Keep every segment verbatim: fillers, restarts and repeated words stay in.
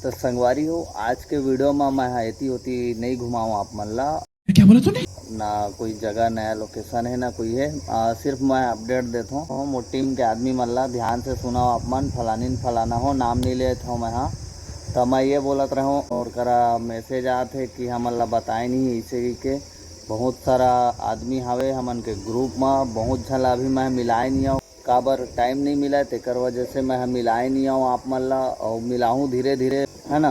तो संगवारी हो, आज के वीडियो में मैं हा एती ओती नहीं घुमाऊँ आप मन ला। क्या बोला तूने? ना कोई जगह, नया लोकेशन है, ना कोई है। आ, सिर्फ मैं अपडेट देता हूँ। मोर टीम के आदमी मन ला ध्यान से सुनाओ आप मन, फलानिन फलाना हो, नाम नहीं लेत हूँ मैं हा। तो मैं ये बोलत रहूँ और करा मैसेज आत है कि हमन ला बताए नहीं, इसे के बहुत सारा आदमी हवे हमन के ग्रुप में, बहुत झन ला अभी मैं मिलाए नहीं आऊँ। काबर टाइम नहीं मिला है, तेकर वजह से मैं मिलाए नहीं आऊँ आप मन ला, और मिलाहूँ धीरे धीरे, है ना।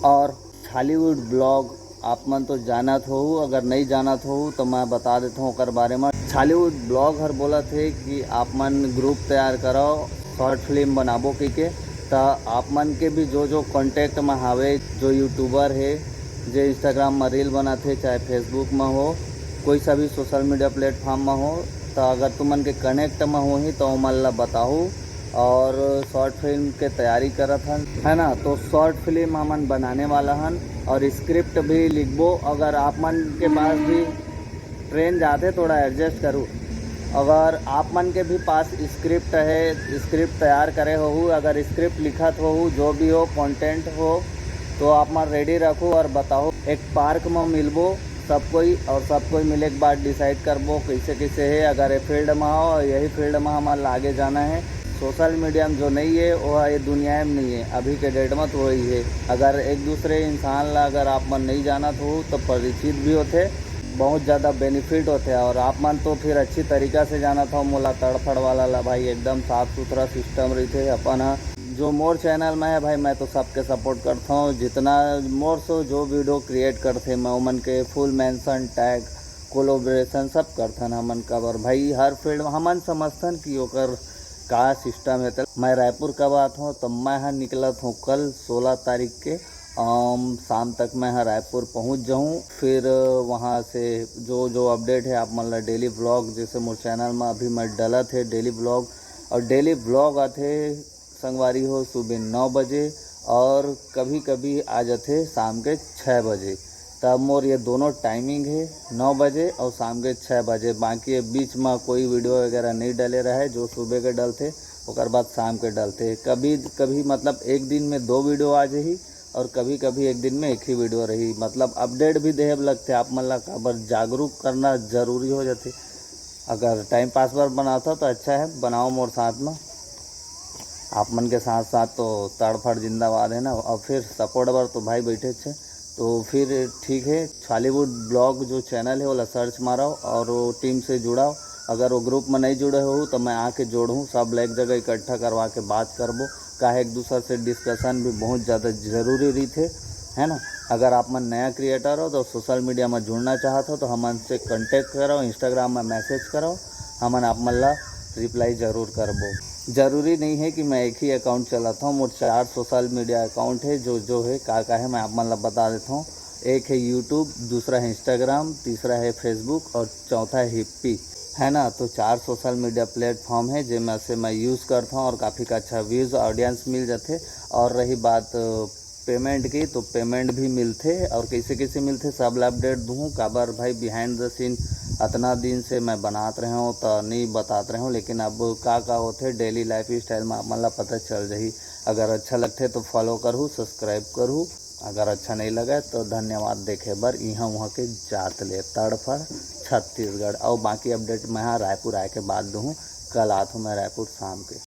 और छॉलीवुड ब्लॉग आप मन तो जानत हो, अगर नहीं जानत हो तो मैं बता देता हूँ ओकर बारे में। छॉलीवुड ब्लॉग हर बोलत है कि आप मन ग्रुप तैयार करो, शॉर्ट फिल्म बनाबो की के। त आप मन के भी जो जो कॉन्टैक्ट में हवे, जो यूट्यूबर है, जे इंस्टाग्राम में रील बनाथे, चाहे फेसबुक में हो, कोई सा भी सोशल मीडिया प्लेटफॉर्म में हो, तो अगर तुमन के कनेक्ट में होही तो ओमन ला बताहू। और शॉर्ट फिल्म के तैयारी करत हन, है ना। तो शॉर्ट फिल्म हमन बनाने वाला हन और स्क्रिप्ट भी लिखबो। अगर आप मन के पास भी ट्रेन जाते, थोड़ा एडजस्ट करूँ। अगर आप मन के भी पास स्क्रिप्ट है, स्क्रिप्ट तैयार करे होहू, अगर स्क्रिप्ट लिखत होहू, जो भी हो, कंटेंट हो, तो आप मन रेडी रखो और बताओ। एक पार्क में मिलबो सब कोई, और सब कोई मिले के बाद डिसाइड करबो कैसे कैसे है। अगर ये फील्ड में हो, यही फील्ड में हमारा आगे जाना है। सोशल मीडिया में जो नहीं है, वो ये दुनिया में नहीं है, अभी के डेट में तो वही है। अगर एक दूसरे इंसान ला अगर आप मन नहीं जानत हो तो परिचित भी होते, बहुत ज़्यादा बेनिफिट होते। और आप मन तो फिर अच्छी तरीका से जानत हो मोला तड़फड़ वाला ला भाई, एकदम साफ सुथरा सिस्टम रहिथे अपन ह। जो मोर चैनल में है भाई, मैं तो सबके सपोर्ट करता हूँ। जितना मोर से जो वीडियो क्रिएट करथे, मैं ओमन के फुल मेंशन, टैग, कोलोब्रेशन सब करथन हमन। काबर भाई, हर फील्ड में हमन समझथन कि ओकर का सिस्टम है। तो मैं रायपुर कब आत हूँ, तो मैं ह निकलत हूँ कल सोलह तारीख के। अम, शाम तक मैं ह रायपुर पहुँच जाऊँ। फिर वहाँ से जो जो अपडेट है आप मन ला डेली व्लॉग, जैसे मोर चैनल में अभी मैं डलत है डेली व्लॉग, और डेली व्लॉग आथे संगवारी हो सुबह नौ बजे, और कभी कभी आ जाथे शाम के छः बजे। तब मोर ये दोनों टाइमिंग है, नौ बजे और शाम के छः बजे। बाकी ये बीच में कोई वीडियो वगैरह नहीं डले रहे, जो सुबह के डलथे ओकर बाद शाम के डलथे। कभी कभी मतलब एक दिन में दो वीडियो आ जाही और कभी कभी एक दिन में एक ही वीडियो रही। मतलब अपडेट भी देहे बर लगथे आप मन ला, काबर जागरूक करना जरूरी हो जाथे। अगर टाइम पास बर बनाता तो अच्छा है, बनाओ मोर साथ में। आप मन के साथ साथ तो तड़फड़ जिंदाबाद है ना। और फिर सपोर्ट बर तो भाई बैठे छे, तो फिर ठीक है। छॉलीवुड ब्लॉग जो चैनल है, ओला सर्च मारो और वो टीम से जुड़ाओ। अगर वो ग्रुप में नहीं जुड़े हो तो मैं आके जोड़हूँ, सब ला एक जगह इकट्ठा करवा के बात करबो। काहे एक दूसर से डिस्कशन भी बहुत ज़्यादा जरूरी रहिथे, है ना। अगर आप मन नया क्रिएटर हो तो सोशल मीडिया में जुड़ना चाहत हो तो हमन से कॉन्टैक्ट करो, इंस्टाग्राम में मैसेज करो, हमन आप मन ला रिप्लाई जरूर करबो। जरूरी नहीं है कि मैं एक ही अकाउंट चलाता हूँ, मोर चार सोशल मीडिया अकाउंट है। जो जो है का का है मैं आप मन ला बता देता हूँ। एक है यूट्यूब, दूसरा है इंस्टाग्राम, तीसरा है फेसबुक और चौथा है हिप्पी, है ना। तो चार सोशल मीडिया प्लेटफॉर्म है जेमा से मैं यूज़ करता हूँ और काफ़ी का अच्छा व्यूज़, ऑडियंस मिल जाथे। और रही बात पेमेंट की, तो पेमेंट भी मिलथे और कैसे कैसे मिलथे सब ला अपडेट दूँ। काबर भाई बिहाइंड द सीन अतना दिन से मैं बनात रहे हूँ तो नहीं बतात रहे हूँ, लेकिन अब का का होथे डेली लाइफ स्टाइल में आप मन ला पता चल जाही। अगर अच्छा लगथे तो फॉलो करहू, सब्सक्राइब करहू, अगर अच्छा नहीं लगे तो धन्यवाद देखे बर। इहाँ उहाँ के जात ले तड़फड़ छत्तीसगढ़। और बाकी अपडेट मैं हा रायपुर आए के बाद दूँ, कल आत हूँ मैं रायपुर शाम के।